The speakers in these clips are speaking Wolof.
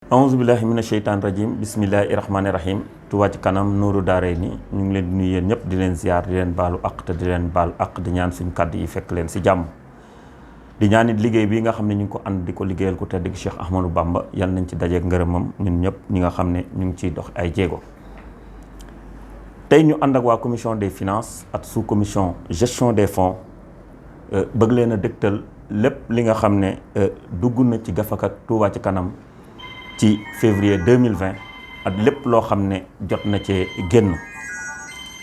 auzu billahi mina sheytaan rajim bismillahi rahmaani rahim Touba ci kanam nuuru daaray ni ñu ngi leen di nuyu yéen ñëpp di leen ziar di leen baalu àq te di leen baal àq di ñaan suñu kàddu yi fekk leen si jàmm di ñaan it liggéey bi nga xam ne ñu ngi ko ànd di ko liggéeyal ku tedd gi Cheikh Ahmadou Bamba yal nañ ci dajeeg ngërëmam ñun ñëpp ñi nga xam ne ñu ngi ciy dox ay jéego. tey ñu ànd ak waa commission des finances ak sous commission gestion des fonds bëgg leen a dëgtal lépp li nga xam ne dugg na ci gafak ak Touba ci kanam ci février 2020 ak lépp loo xam ne jot na cee génn.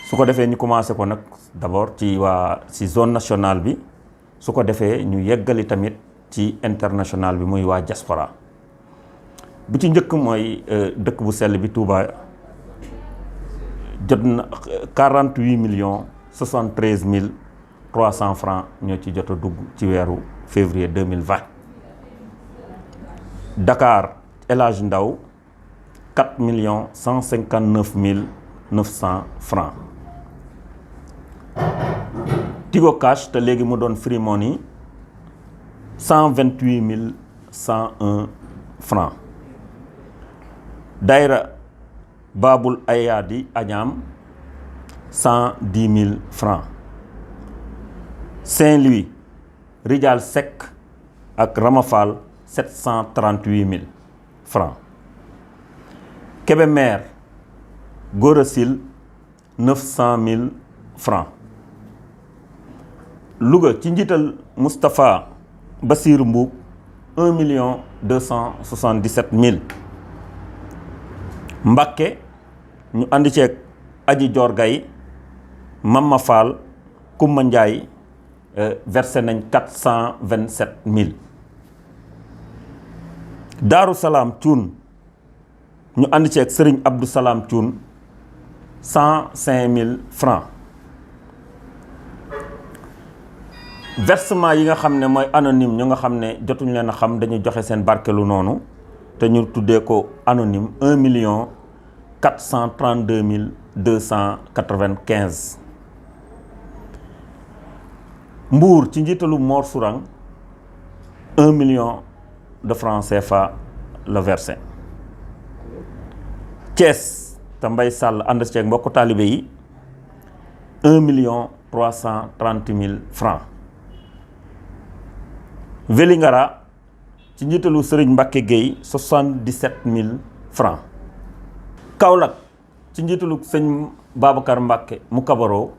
su ko defee ñu commencé ko nag d'abord ci zone nationale bi su ko defee ñu yeggali tamit ci international bi muy waa diaspora bu ci njëkk mooy dëkk bu sell bi Touba jot na 48 millions 73 mille 300 francs ñoo ci jot a dugg ci weeru février 2020. Dakar El Hadj Ndaw 4 millions 159 mille 900 francs. Tigo Cash te léegi mu doon Free Money 128 mille 101 francs. Daïra Babul Ayadi Agnam 110 mille francs. Saint-Louis Rijal Seck ak Ramafal 738 mille francs. Kébémer Gorosil 900 mille francs. Louga ci njiital Moustapha Bassirou Mboub 1 million 277 mille. Mbacké ñu àndi ceeg Aji Dior Gaye Mama Fall Koumba Ndiaye versé nañ 427 mille. Daaru Salaam Thioune ñu ànd ceeg Serigne Abdou Salam Thioune 105 mille francs. versement yi nga xam ne mooy anonyme ñu nga xam ne jotuñu leen a xam dañu joxe seen barkelu noonu te ñu tuddee ko anonyme 1 million 432 mille 295. Mbour ci njiitalu Mor Sourang 1 million de francs CFA la versé. Thiès te Mbay Sall ànd ceeg mbokku taalibe yi 1 million 330 mille francs. Vélingara ci njiitalu Serigne Mbacké Gueye 77 mille francs. Kaolack ci njiitalu sëñ Babacar Mbacké mu kabaro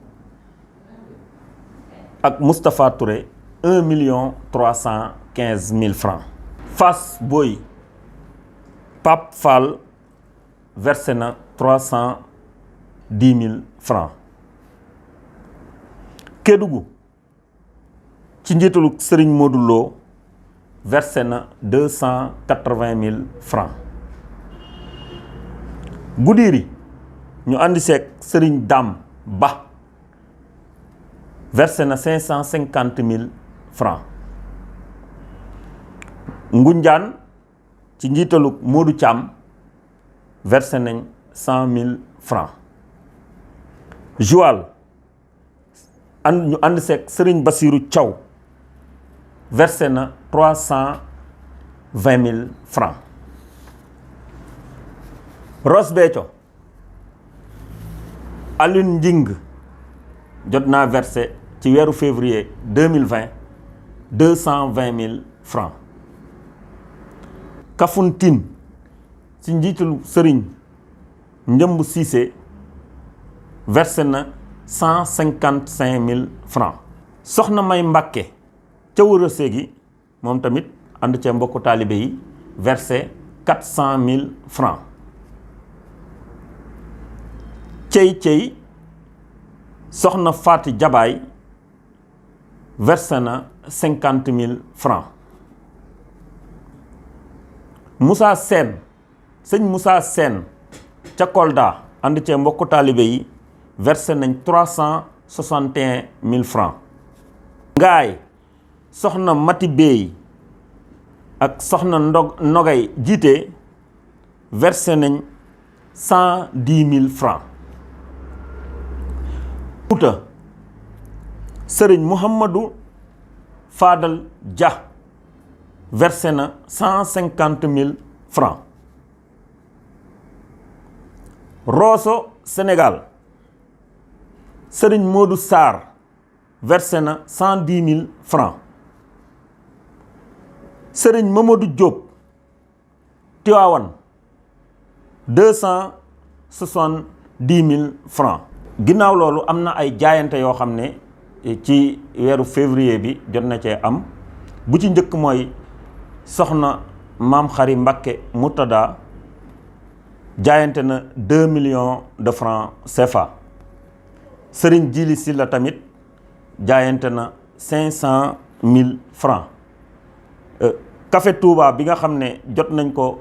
ak Moustapha Touré 1 million 315 mille francs. Fass Boy Pape Fall versé na 310 mille francs. Kédougou ci njiitalu Serigne Modou Lo versé na 280 mille francs. Goudiri ñu àndi seeg Serigne Dame Ba versé na 550 mille francs. Ngunjaan ci njiitalu Modou Thiam versé nañ 100 mille francs. Joal ñu ànd seeg Serigne Bassirou Thiaw versé na 320 mille francs. Ross Béthio Alioune Njing jot naa versé ci weeru février 2020 220 mille francs. Kafountine ci njiitalu Serigne Njëmb Cissé versé na 155 mille francs. Soxna May Mbacké ca wërëse gi moom tamit ànd ca mbokku taalibe yi versé 400 mille francs. Cey soxna Faati Jabaay versé na 50 mille francs. Moussa Sène sëñ Moussa Sène ca Kolda ànd ca mbokku taalibe yi versé nañ 361 mille francs. Ngaay soxna Mati Bey ak soxna Nogay Jiite versé nañ 110 mille francs. Fouta Serigne Mouhamadou Fadal Dia versé na 150 000 francs. Rosso Sénégal Serigne Modou Sarr versé na 110 000 francs. Serigne Mamadou Diop Tivaouane 270 000 francs. ginnaaw loolu am na ay jaayante yoo xam ne ci weeru février bi jot na cee am. bu ci njëkk mooy soxna Maam Xari Mbakke Murtada jaayante na 2 millions de francs CFA. Serigne Djili Silla tamit jaayante na 500 000 francs. Café Touba bi nga xam ne jot nañ ko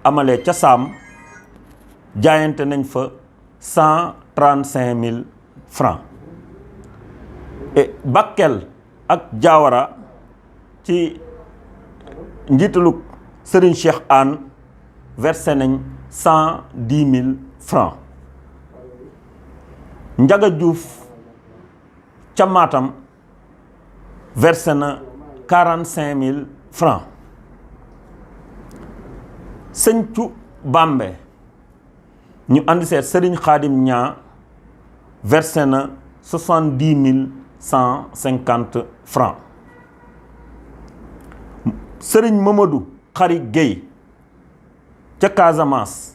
amalee ca Saam jaayante nañ fa 135 000 francs. Bakel ak Diawara ci njiitalug Serigne Cheikh Anne versé nañ 110 000 francs. Njaga Diouf ca Matam versé na 45 000 francs. Sëñcu Bambe ñu andi seet Serigne Khadim Ñaa versé na 70 150 francs. Serigne Mamadou Khari Gueye ca Casamance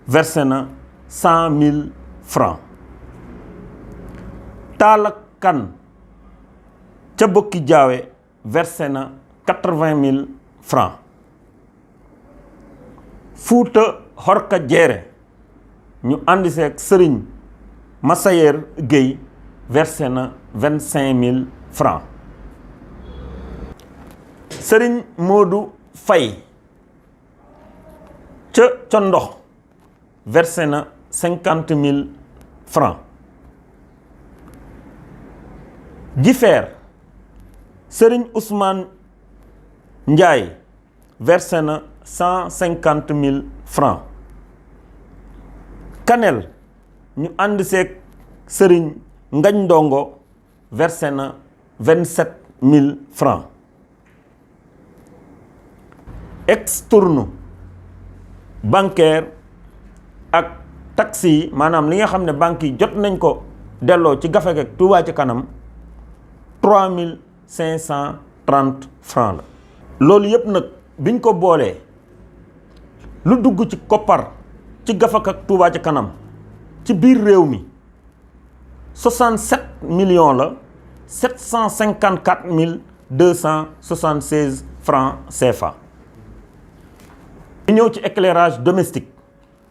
versé na 100 000 francs. Talla Kan ca Bokki Jaawe versé na 80 000 francs. Fuuta Horka Jeere ñu andi seeg Serigne Massayer Gueye versé na 25 000 francs. Serigne Modou Faye ca Condox versé na 50 000 francs. Jifeer Serigne Ousmane Ndiaye versé na 150 000 francs. Kanel ñu ànd seeg Serigne Ngañ Ndongo versé na 27 000 francs. Extourne bancaire ak taxi yi maanaam li nga xam ne banques yi jot nañ ko delloo ci gafe ak Touba Ca Kanam 3530 francs la. loolu yëpp nag biñ ko boolee lu dugg ci koppar ci gafe ak Touba Ca Kanam ci biir réew mi 67 millions la 754 276 francs CFA. ñu ñëw ci éclairage domestique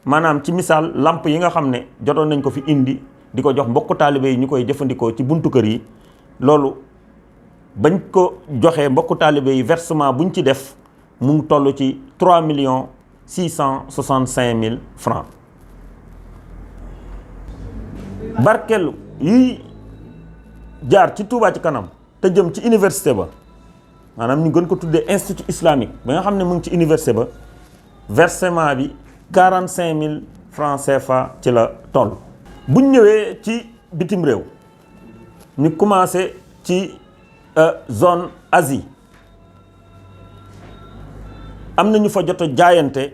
maanaam ci misaal lamp yi nga xam ne jotoon nañ ko fi indi di ko jox mbokku taalibe yi ñu koy jëfandikoo ci buntu kër yi. loolu bañ ko joxee mbokku taalibe yi versement buñ ci def mu ngi toll ci 3 665 000 francs. barkeelu yi jaar ci Touba Ca Kanam te jëm ci université ba maanaam ñu gën ko tuddee institut islamique ba nga xam ne mu ngi ci université ba versement bi 45 000 francs CFA ci la toll. buñ ñëwee ci bitim réew ñu commencé ci zone Asie am na ñu fa jot a jaayante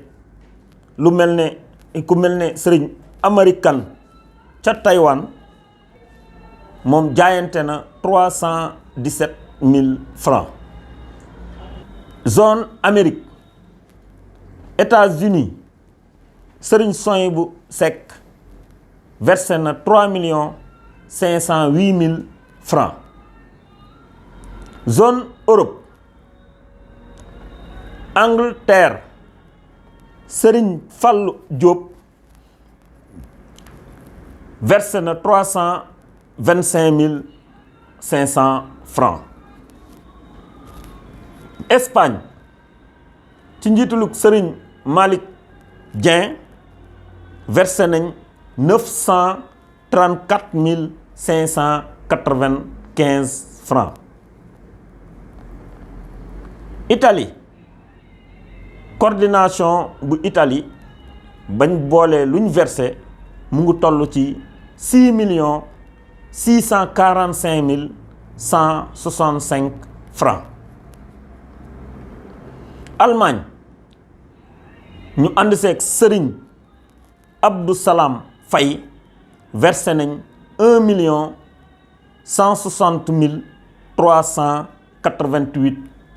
lu mel ne ku mel ne Serigne Américain ca Taïwan moom jaayante na 317 000 francs. zone Amérique États-Unis Serigne Soyibu Seck versé na 3 508 000 francs. zone Europe Angleterre Serigne Fallou Diop versé na 325 500 francs. Espagne ci njiitulug Serigne Malick Dieng versé nañ 934 595 francs. Italie coordination bu Italie bañ boolee luñ versé mu ngi toll ci 6 645 165 francs. Allemagne ñu ànd seeg Serigne Abdou Salam Faye versé nañ 1 160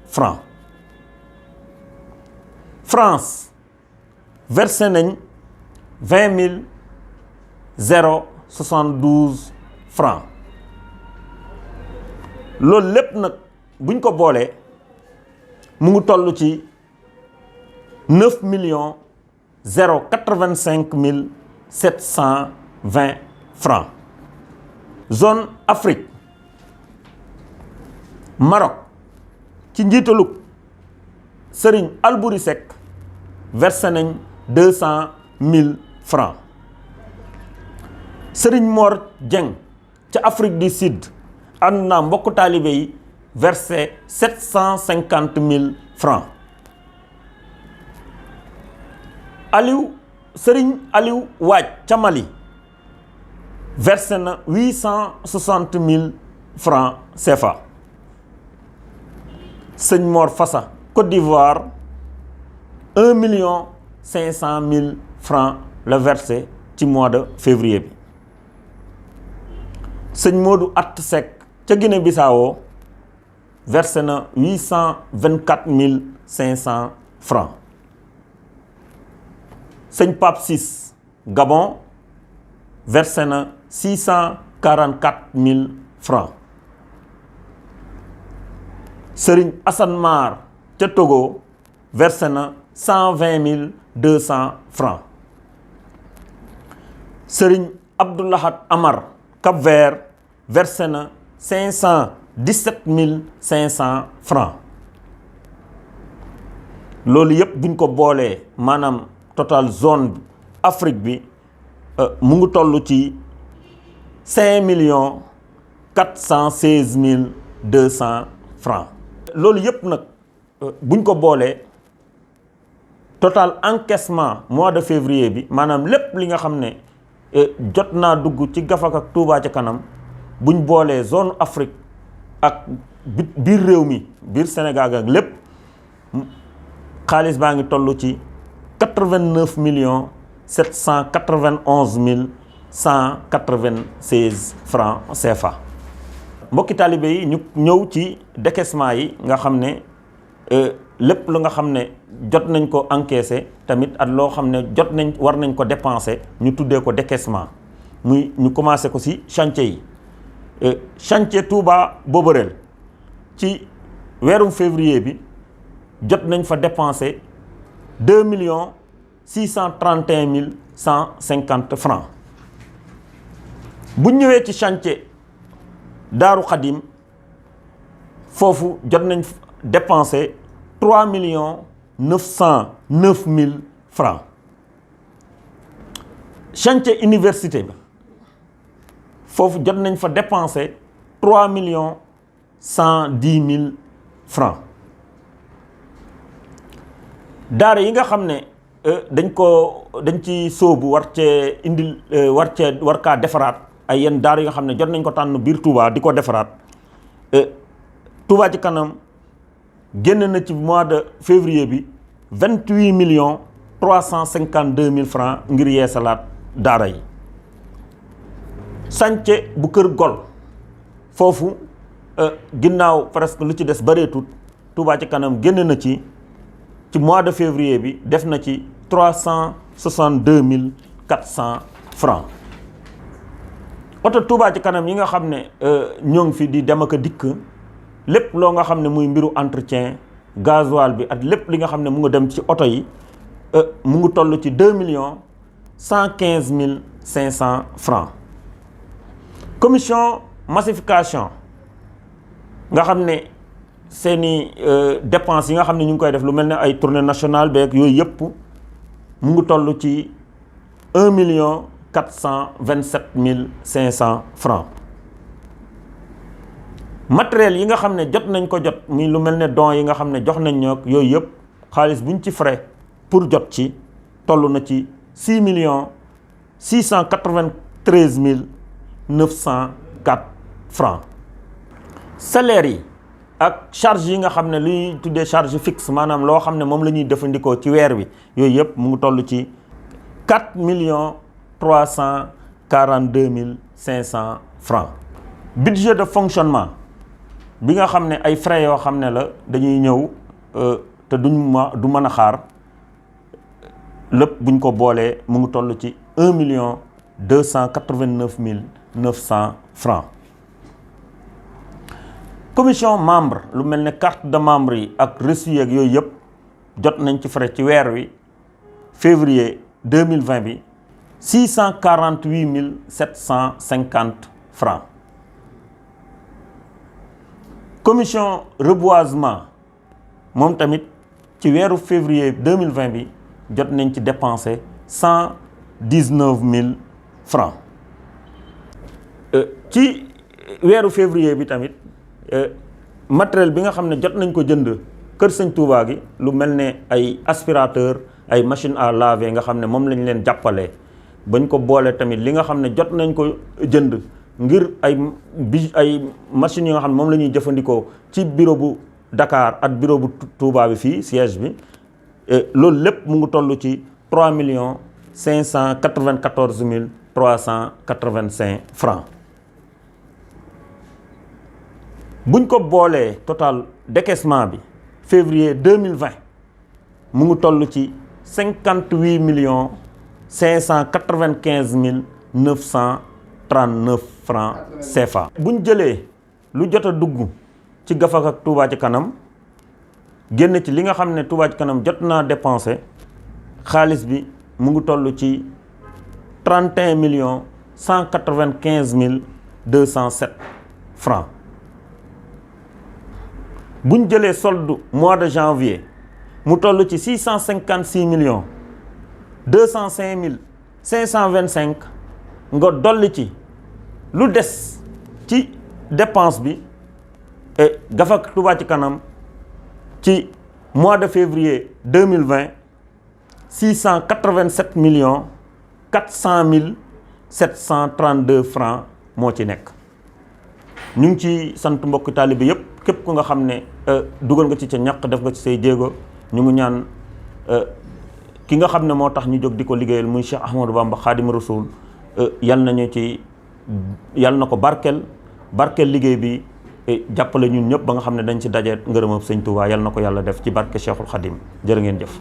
francs. France versé nañ 20 072 francs. loolu lépp nag buñ ko boolee mu ngi toll ci 9 085 720 francs. zone Afrique Maroc ci njiitalu Serigne Albouri Seck versé nañ 200 000 francs. Serigne Mor Dieng ca Afrique du Sud ànd naa mbokku taalibe yi versé 750 000 francs. Serigne Aliou Waaj ca Mali versé na 860 000 francs CFA. Sëñ Mor Fassa Côte d'Ivoire 1 500 000 francs la versé ci mois de février bi. Sëñ Modou Att Seck ca Guinée Bissau versé na 824 500 francs. Sëñ Pape Ciss Gabon versé na 644 000 francs. Serigne Assane Mar ca Togo versé na 120 200 francs. Serigne Abdoulahat Amar Cap-Vert versé na 517 500 francs. loolu yëpp buñ ko boolee maanaam total zone Afrique bi mu ngi toll ci 5 416 200 francs. loolu yëpp nag buñ ko boolee total encaissement mois de février bi maanaam lépp li nga xam ne jot naa dugg ci gafak ak Touba ca kanam buñ boolee zone Afrique ak biir réew mi biir Sénégal ak lépp xaalis baa ngi toll ci 89 791 196 francs CFA. mbokki taalibe yi ñu ñëw ci décaissement yi nga xam ne lépp lu nga xam ne jot nañ ko encaissé tamit at loo xam ne jot nañ war nañ ko dépensé ñu tuddee ko décaissement muy ñu commencé ko ci chantier yi. chantier Touba Boborel ci weerum février bi jot nañ fa dépensé 2 631 150 francs. bu ñëwee ci chantier Daaru Xadim foofu jot nañ dépensé 3 909 000 francs. chantier université bi foofu jot nañ fa dépensé 3 110 000 francs. daara yi nga xam ne dañ ci sóobu war kaa defaraat ay yenn daara yi nga xam ne jot nañ ko tànn biir Touba di ko defaraat Touba ci kanam génn na ci mois de février bi 28 352 000 francs ngir yeesalaat daara yi. chantier bu Kër Gol foofu ginnaaw presque lu ci des bareetut Touba ci kanam génn na ci mois de février bi def na ci 362 400 francs. oto Touba ci kanam yi nga xam ne ñoo ngi fi di dem ak a dikk lépp loo nga xam ne muy mbiru entretien gasoil bi ak lépp li nga xam ne mu nga dem ci oto yi mu ngi toll ci 2 115 500 francs. commission massification nga xam ne seeni dépenses yi nga xam ne ñu ngi koy def lu mel ne ay tournée nationale beeg yooyu yëpp mu ngi toll ci 1 427 500 francs. matériel yi nga xam ne jot nañ ko jot muy lu mel ne don yi nga xam ne jox nañ ñoo yooyu yëpp xaalis buñ ci frais pour jot ci toll na ci 6 693 904 francs. salaire yi ak charge yi nga xam ne lu ñuy tuddee charge fixe maanaam loo xam ne moom la ñuy jëfandikoo ci weer wi yooyu yëpp mu ngi toll ci 4 342 500 francs. Budget de fonctionnement bi nga xam ne ay frais yoo xam ne la dañuy ñëw te du mën a xaar lépp buñ ko boolee mu ngi toll ci 1 289 900 francs. commission membre lu mel ne carte de membre yi ak reçu yeeg yooyu yëpp jot nañ ci frais ci weer wi février 2020 bi 648 750 francs. commission reboisement moom tamit ci weeru février 2020 bi jot nañ ci dépensé 119 000 francs. ci weeru février bi tamit matériel bi nga xam ne jot nañ ko jënd kër Sëñ Touba gi lu mel ne ay aspirateur ay machine à laver nga xam ne moom lañ leen jàppalee bañ ko boole tamit li nga xam ne jot nañ ko jënd ngir ay machines yi nga xam ne moom la ñuy jëfandikoo ci bureau bu Dakar ak bureau bu Touba bi fii siège bi loolu lépp mu ngi toll ci 3 594 385 francs. buñ ko boolee total décaissement bi février 2020 mu ngi toll ci 58 595 939 francs CFA. buñ jëlee lu jot a dugg ci gafak ak Touba ci kanam génn ci li nga xam ne Touba ci kanam jot naa dépensé xaalis bi mu ngi toll ci 31 195 207 francs. buñ jëlee solde mois de janvier mu toll ci 656 205 525 nga dolli ci lu des ci dépense bi et gafak Touba ci kanam ci mois de février 2020 687 400 732 francs moo ci nekk. ñu ngi ci sant mbokk taalibe yépp képp ku nga xam ne dugal nga ci ca ñaq def nga ci say jéego ñu ngi ñaan ki nga xam ne moo tax ñu jóg di ko liggéeyal muy Cheikh Ahmadou Bamba Xaadimu Rasuul yal na ko barkeel liggéey bi jàppale ñun ñëpp ba nga xam ne dañ ci daje ngërëmam Sëñ Tuubaa yal na ko yàlla def ci barke Cheikhul Xadim jërë ngeen jëf.